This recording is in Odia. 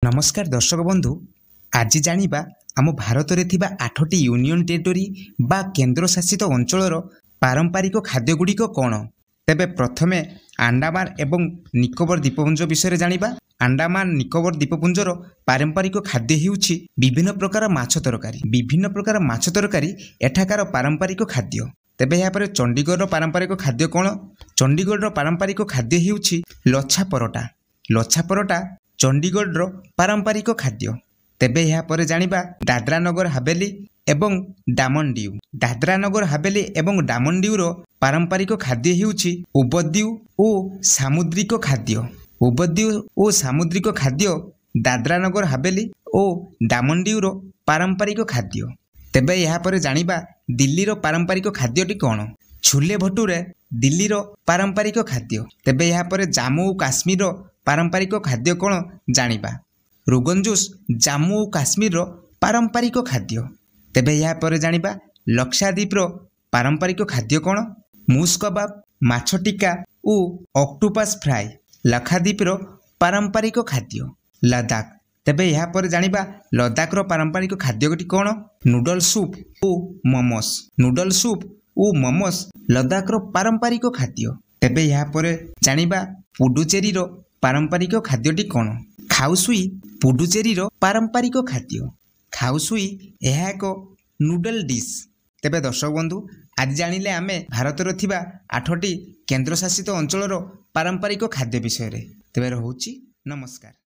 ନମସ୍କାର ଦର୍ଶକ ବନ୍ଧୁ, ଆଜି ଜାଣିବା ଆମ ଭାରତରେ ଥିବା 8ଟି ୟୁନିୟନ ଟେରିଟୋରୀ ବା କେନ୍ଦ୍ରଶାସିତ ଅଞ୍ଚଳର ପାରମ୍ପରିକ ଖାଦ୍ୟଗୁଡ଼ିକ କ'ଣ। ତେବେ ପ୍ରଥମେ ଆଣ୍ଡାମାନ ଏବଂ ନିକୋବର ଦ୍ୱୀପପୁଞ୍ଜ ବିଷୟରେ ଜାଣିବା। ଆଣ୍ଡାମାନ ନିକୋବର ଦ୍ୱୀପପୁଞ୍ଜର ପାରମ୍ପରିକ ଖାଦ୍ୟ ହେଉଛି ବିଭିନ୍ନ ପ୍ରକାର ମାଛ ତରକାରୀ। ବିଭିନ୍ନ ପ୍ରକାର ମାଛ ତରକାରୀ ଏଠାକାର ପାରମ୍ପରିକ ଖାଦ୍ୟ। ତେବେ ଏହାପରେ ଚଣ୍ଡିଗଡ଼ର ପାରମ୍ପରିକ ଖାଦ୍ୟ କ'ଣ? ଚଣ୍ଡିଗଡ଼ର ପାରମ୍ପରିକ ଖାଦ୍ୟ ହେଉଛି ଲଚ୍ଛା ପରଟା। ଲଚ୍ଛା ପରଟା ଚଣ୍ଡିଗଡ଼ର ପାରମ୍ପରିକ ଖାଦ୍ୟ। ତେବେ ଏହାପରେ ଜାଣିବା ଦାଦ୍ରା ନଗର ହାବେଲି ଏବଂ ଦାମନ ଡିଉ। ଦାଦ୍ରା ନଗର ହାବେଲି ଏବଂ ଦାମନ ଡିଉର ପାରମ୍ପରିକ ଖାଦ୍ୟ ହେଉଛି ଉବଦ୍ୟୁ ଓ ସାମୁଦ୍ରିକ ଖାଦ୍ୟ। ଉବଦ୍ୟୁ ଓ ସାମୁଦ୍ରିକ ଖାଦ୍ୟ ଦାଦ୍ରା ନଗର ହାବେଲି ଓ ଦାମନ ଡିଉର ପାରମ୍ପରିକ ଖାଦ୍ୟ। ତେବେ ଏହାପରେ ଜାଣିବା ଦିଲ୍ଲୀର ପାରମ୍ପରିକ ଖାଦ୍ୟଟି କ'ଣ? ଛୋଲେ ଭଟୁରେ ଦିଲ୍ଲୀର ପାରମ୍ପରିକ ଖାଦ୍ୟ। ତେବେ ଏହାପରେ ଜାମ୍ମୁ ଓ କାଶ୍ମୀରର ପାରମ୍ପରିକ ଖାଦ୍ୟ କ'ଣ ଜାଣିବା। ରୋଗନ ଜୋଶ ଜାମ୍ମୁ ଓ କାଶ୍ମୀରର ପାରମ୍ପରିକ ଖାଦ୍ୟ। ତେବେ ଏହାପରେ ଜାଣିବା ଲକ୍ଷାଦ୍ୱୀପର ପାରମ୍ପରିକ ଖାଦ୍ୟ କ'ଣ? ମୁସ୍ କବାବ, ମାଛ ଟିକା ଓ ଅକ୍ଟୋପସ୍ ଫ୍ରାଏ ଲକ୍ଷାଦ୍ୱୀପର ପାରମ୍ପରିକ ଖାଦ୍ୟ। ଲଦାଖ। ତେବେ ଏହାପରେ ଜାଣିବା ଲଦାଖର ପାରମ୍ପରିକ ଖାଦ୍ୟଟି କ'ଣ? ନୁଡଲ ସୁପ୍ ଓ ମୋମୋସ୍। ନୁଡଲ ସୁପ୍ ଓ ମୋମୋସ୍ ଲଦାଖର ପାରମ୍ପରିକ ଖାଦ୍ୟ। ତେବେ ଏହାପରେ ଜାଣିବା ପୁଡୁଚେରୀର ପାରମ୍ପରିକ ଖାଦ୍ୟଟି କ'ଣ? ଖାଉସୁଇ ପୁଡୁଚେରୀର ପାରମ୍ପରିକ ଖାଦ୍ୟ। ଖାଉସୁଇ ଏହା ଏକ ନୁଡଲ ଡିସ୍। ତେବେ ଦର୍ଶକ ବନ୍ଧୁ, ଆଜି ଜାଣିଲେ ଆମେ ଭାରତରେ ଥିବା 8ଟି କେନ୍ଦ୍ରଶାସିତ ଅଞ୍ଚଳର ପାରମ୍ପରିକ ଖାଦ୍ୟ ବିଷୟରେ। ତେବେ ରହୁଛି, ନମସ୍କାର।